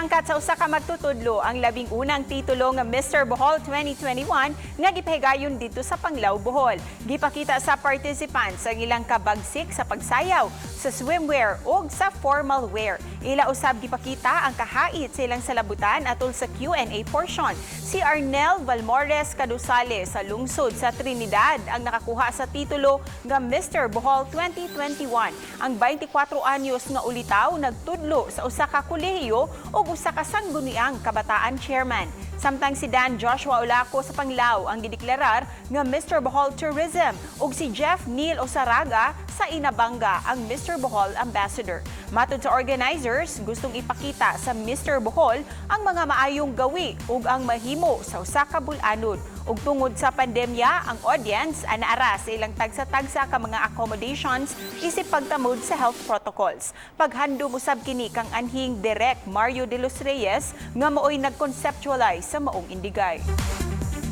Giangkat sa usa ka magtutudlo ang 11 titulo nga Mr. Bohol 2021 nga gipahigayon didto sa Panglao, Bohol. Gipakita sa participants ang ilang kabagsik sa pagsayaw, sa swimwear ug sa formal wear. Ila usab gipakita ang kahait sa ilang salabutan atol sa Q&A portion. Si Arnel Valmores Cadusale sa lungsod sa Trinidad ang nakakuha sa titulo nga Mr. Bohol 2021. Ang 24 anyos nga ulitaw nagtudlo sa usa ka kolehiyo ug usa ka sangguniang kabataan chairman. Samtang si Dan Joshua Olaco sa Panglao ang gideklarar nga Mr. Bohol Tourism ug si Jeff Neil Osaraga sa Inabanga ang Mr. Bohol Ambassador. Matod sa organizers, gustong ipakita sa Mr. Bohol ang mga maayong gawi ug ang mahimo sa usa ka bul-anod. Ug tungod sa pandemya, ang audience anaara sa ilang tagsa-tagsa ka mga accommodations isip pagtamod sa health protocols. Paghandom usab kini kang anhing Direk Mario de los Reyes nga maoy nag-conceptualize sa maong indigay.